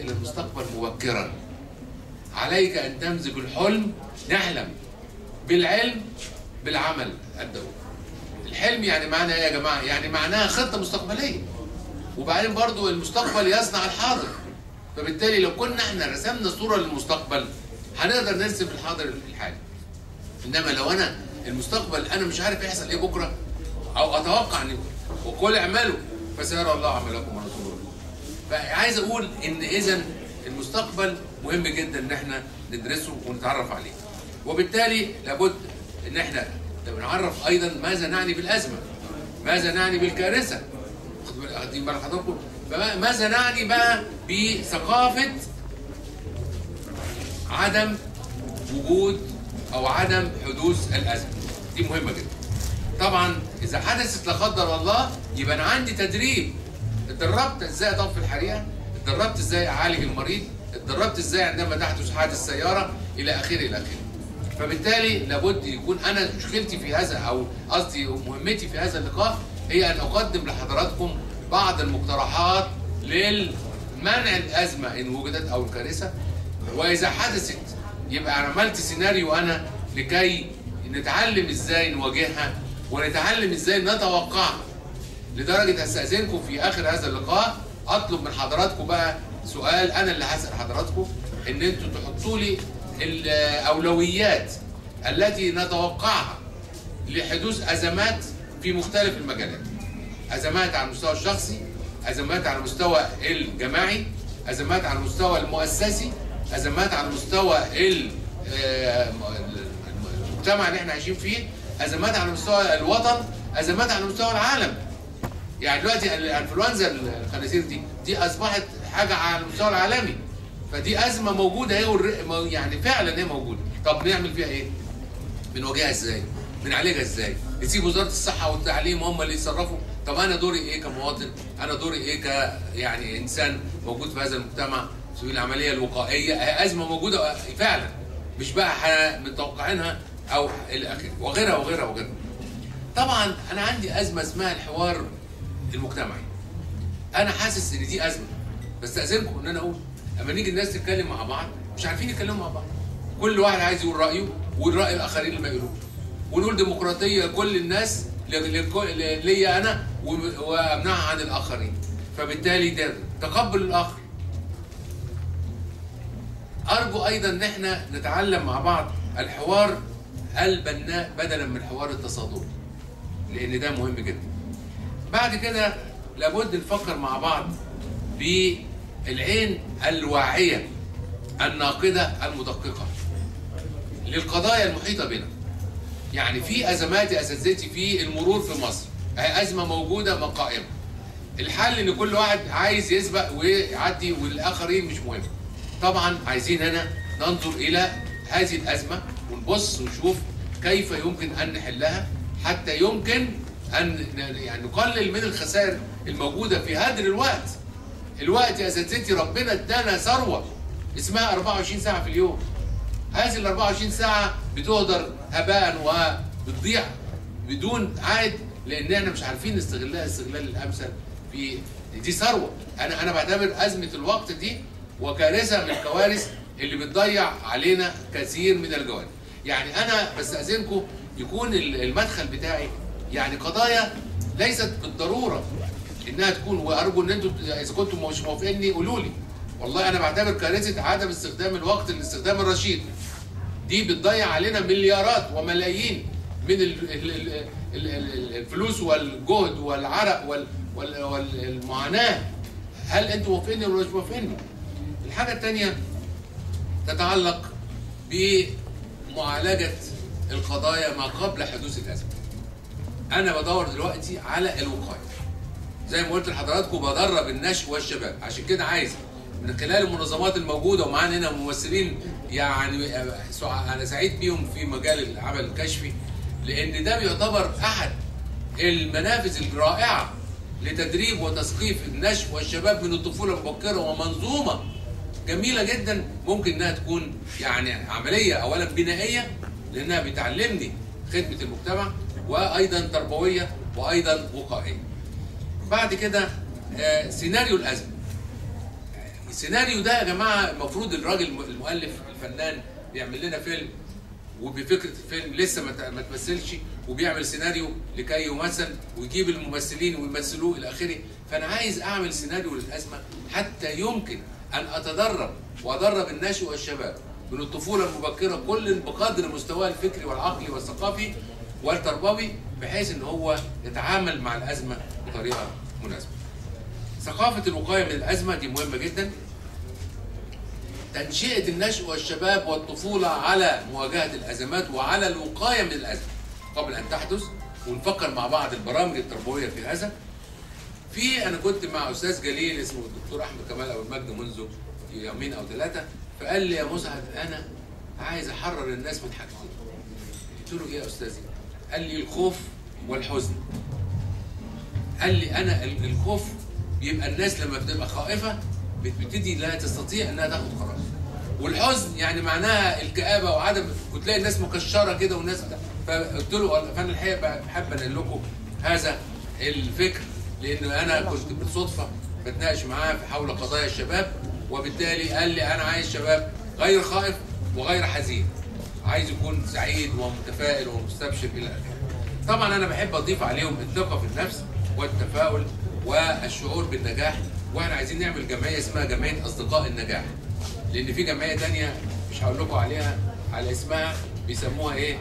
الى المستقبل مبكرا. عليك ان تمزج الحلم، نحلم بالعلم بالعمل الدولي. الحلم يعني معناه ايه يا جماعة؟ يعني معناها خطه مستقبلية. وبعدين برضو المستقبل يصنع الحاضر. فبالتالي لو كنا احنا رسمنا صوره للمستقبل هنقدر نرسم الحاضر الحالي. انما لو انا المستقبل انا مش عارف يحصل ايه بكره او اتوقع ان وقل اعملوا فسيرى الله عملكم ورسوله. فعايز اقول ان اذا المستقبل مهم جدا ان احنا ندرسه ونتعرف عليه. وبالتالي لابد ان احنا نعرف ايضا ماذا نعني بالازمه، ماذا نعني بالكارثه. واخدين بال حضراتكم؟ فماذا نعني بقى بثقافة عدم وجود او عدم حدوث الازمة. دي مهمة جدا. طبعا اذا حدثت لا قدر الله يبقى انا عندي تدريب، اتدربت ازاي اطفي الحريقه، اتدربت ازاي اعالج المريض، اتدربت ازاي عندما تحدث حادث سيارة الى اخره الى اخره. فبالتالي لابد يكون انا مشكلتي في هذا او قصدي مهمتي في هذا اللقاء هي ان اقدم لحضراتكم بعض المقترحات للمنع الازمة ان وجدت او الكارثة، واذا حدثت يبقى عملت سيناريو انا لكي نتعلم ازاي نواجهها ونتعلم ازاي نتوقعها. لدرجة استاذنكم في اخر هذا اللقاء اطلب من حضراتكم بقى سؤال، انا اللي هسال حضراتكم ان انتوا تحطوا لي الاولويات التي نتوقعها لحدوث ازمات في مختلف المجالات. ازمات على المستوى الشخصي، ازمات على المستوى الجماعي، ازمات على المستوى المؤسسي، ازمات على المستوى المجتمع اللي احنا عايشين فيه، ازمات على مستوى الوطن، ازمات على مستوى العالم. يعني دلوقتي الانفلونزا الخنازير دي اصبحت حاجة على المستوى العالمي، فدي ازمة موجودة اهي، يعني فعلا هي موجودة. طب نعمل فيها ايه؟ بنواجهها ازاي؟ بنعالجها ازاي؟ نسيب وزارة الصحة والتعليم هم اللي يتصرفوا؟ طب انا دوري ايه كمواطن؟ انا دوري ايه ك يعني انسان موجود في هذا المجتمع؟ سبيل العملية الوقائية، ازمة موجودة فعلا مش بقى متوقعينها او الى اخره وغيرها وغيرها وغيرها. طبعا انا عندي ازمة اسمها الحوار المجتمعي. انا حاسس ان دي ازمة، بستاذنكم ان انا اقول اما نيجي الناس تتكلم مع بعض مش عارفين يتكلموا مع بعض. كل واحد عايز يقول رايه والراي الاخرين اللي ما يقولوش. ونقول ديمقراطية كل الناس ليا انا وامنعها عن الاخرين. فبالتالي ده تقبل الاخر. ارجو ايضا ان احنا نتعلم مع بعض الحوار البناء بدلا من الحوار التصادمي، لان ده مهم جدا. بعد كده لابد نفكر مع بعض بالعين الواعية الناقدة المدققه للقضايا المحيطة بنا. يعني في ازمات يا اساتذتي في المرور في مصر، ازمة موجودة قائمة. الحل ان كل واحد عايز يسبق ويعدي والاخرين مش مهم. طبعا عايزين هنا ننظر الى هذه الازمة ونبص ونشوف كيف يمكن ان نحلها حتى يمكن ان يعني نقلل من الخسائر الموجودة في هدر الوقت. الوقت يا اساتذتي ربنا ادانا ثروة اسمها 24 ساعة في اليوم. هذه ال 24 ساعة بتهدر هباء وبتضيع بدون عائد لان احنا مش عارفين نستغلها استغلال الامثل. في دي ثروة، انا بعتبر ازمة الوقت دي وكارثة من الكوارث اللي بتضيع علينا كثير من الجوانب. يعني انا بستاذنكم يكون المدخل بتاعي يعني قضايا ليست بالضرورة انها تكون، وارجو ان انتم اذا كنتم مش موافقيني قولوا لي. والله انا بعتبر كارثة عدم استخدام الوقت للاستخدام الرشيد دي بتضيع علينا مليارات وملايين من الفلوس والجهد والعرق والمعاناة. هل انتم موافقيني ولا مش موافقيني؟ الحاجة الثانية تتعلق بمعالجة القضايا ما قبل حدوث الازمة. انا بدور دلوقتي على الوقاية. زي ما قلت لحضراتكم بدرب النشء والشباب، عشان كده عايز من خلال المنظمات الموجودة ومعانا هنا ممثلين يعني انا سعيد بيهم في مجال العمل الكشفي، لان ده بيعتبر احد المنافذ الرائعة لتدريب وتثقيف النشء والشباب من الطفولة المبكرة، ومنظومه جميلة جدا ممكن انها تكون يعني عملية اولا بنائيه لانها بتعلمني خدمة المجتمع، وايضا تربوية وايضا وقائيه. بعد كده سيناريو الازمة. السيناريو ده يا جماعة المفروض الراجل المؤلف الفنان بيعمل لنا فيلم، وبفكره الفيلم لسه ما تمثلش، وبيعمل سيناريو لكي يمثل ويجيب الممثلين ويمثلوه الى اخره. فانا عايز اعمل سيناريو للازمة حتى يمكن ان اتدرب وادرب الناشئ والشباب من الطفولة المبكرة كل بقدر مستواه الفكري والعقلي والثقافي والتربوي، بحيث ان هو يتعامل مع الازمة بطريقة مناسبة. ثقافة الوقاية من الازمة دي مهمة جدا. تنشئه النشء والشباب والطفوله على مواجهة الازمات وعلى الوقاية من الازمة قبل ان تحدث، ونفكر مع بعض البرامج التربوية في هذا. في انا كنت مع استاذ جليل اسمه الدكتور احمد كمال ابو المجد منذ يومين او ثلاثة، فقال لي يا مسعد انا عايز احرر الناس من حاجتين. قلت له ايه يا استاذي؟ قال لي الخوف والحزن. قال لي انا الخوف بيبقى الناس لما بتبقى خائفة بتبتدي لا تستطيع انها تاخد قرار، والحزن يعني معناها الكآبة وعدم، وتلاقي الناس مكشره كده والناس بتاع. فقلت له فانا الحقيقة بحب انقل لكم هذا الفكر، لان انا كنت بالصدفة بتناقش معاه في حول قضايا الشباب، وبالتالي قال لي انا عايز شباب غير خائف وغير حزين، عايز يكون سعيد ومتفائل ومستبشر الى اخره. طبعا انا بحب اضيف عليهم الثقة في النفس والتفاؤل والشعور بالنجاح، واحنا عايزين نعمل جمعية اسمها جمعية اصدقاء النجاح، لان في جمعية ثانية مش هقول لكم عليها على اسمها، بيسموها ايه؟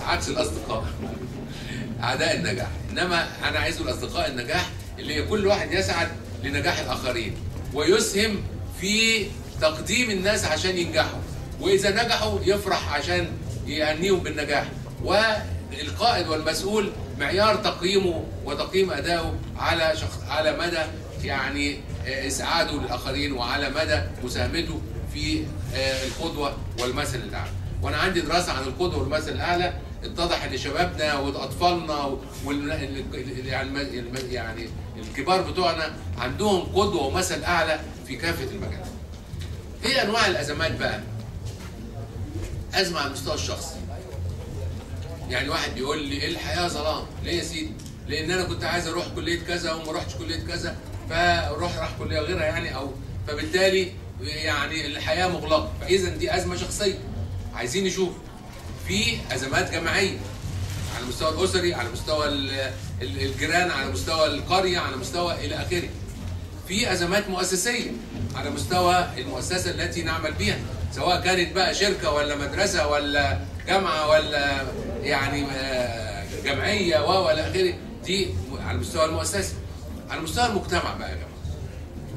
عكس الاصدقاء اعداء النجاح. انما انا عايزه الاصدقاء النجاح اللي هي كل واحد يسعد لنجاح الاخرين ويسهم في تقديم الناس عشان ينجحوا، واذا نجحوا يفرح عشان يهنيهم بالنجاح. والقائد والمسؤول معيار تقييمه وتقييم ادائه على على مدى يعني اسعاده للاخرين وعلى مدى مساهمته في القدوة والمثل الاعلى. وانا عندي دراسة عن القدوة والمثل الاعلى، اتضح ان شبابنا واطفالنا يعني الكبار بتوعنا عندهم قدوة ومثل اعلى في كافة المجالات. ايه انواع الازمات بقى؟ ازمة على المستوى الشخصي. يعني واحد بيقول لي الحياة ظلام، ليه يا سيدي؟ لان انا كنت عايز اروح كليه كذا وما رحتش كليه كذا، فاروح راح كليه غيرها يعني، او فبالتالي يعني الحياة مغلقة، فاذا دي ازمة شخصية. عايزين نشوف في ازمات جماعية على المستوى الاسري، على مستوى الجيران، على مستوى القرية، على مستوى الى اخره. في ازمات مؤسسيه على مستوى المؤسسة التي نعمل بها، سواء كانت بقى شركة ولا مدرسه ولا جامعه ولا يعني جمعية والى اخره، دي على المستوى المؤسسي. على مستوى المجتمع بقى يا جماعة،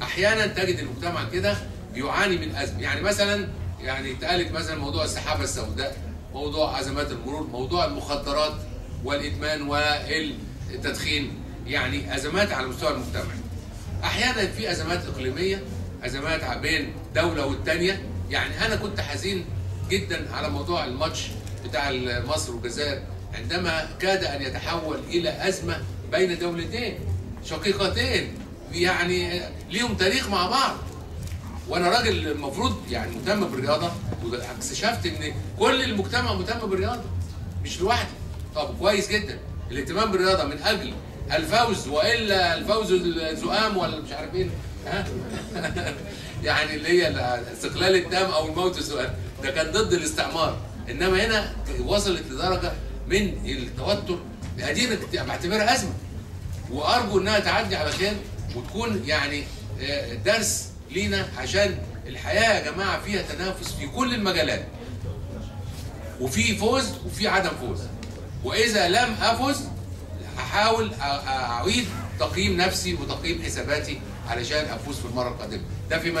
احيانا تجد المجتمع كده بيعاني من ازمة، يعني مثلا يعني اتقالت مثلا موضوع السحابة السوداء، موضوع ازمات المرور، موضوع المخدرات والادمان والتدخين، يعني ازمات على المستوى المجتمعي. احيانا في ازمات اقليمية، ازمات بين دولة والثانية. يعني انا كنت حزين جدا على موضوع الماتش بتاع مصر والجزائر عندما كاد ان يتحول الى ازمة بين دولتين شقيقتين يعني ليهم تاريخ مع بعض. وانا راجل المفروض يعني مهتم بالرياضة، واكتشفت ان كل المجتمع مهتم بالرياضة مش لوحدي. طب كويس جدا الاهتمام بالرياضة من اجل الفوز، والا الفوز الزؤام ولا مش عارف ايه، ها يعني اللي هي استقلال الدم او الموت الزؤام، ده كان ضد الاستعمار. انما هنا وصلت لدرجة من التوتر ادينا بعتبرها ازمة، وارجو انها تعدي على خير وتكون يعني درس لينا، عشان الحياة يا جماعة فيها تنافس في كل المجالات، وفي فوز وفي عدم فوز، واذا لم افز هحاول اعيد تقييم نفسي وتقييم حساباتي علشان افوز في المرة القادمة. ده فيما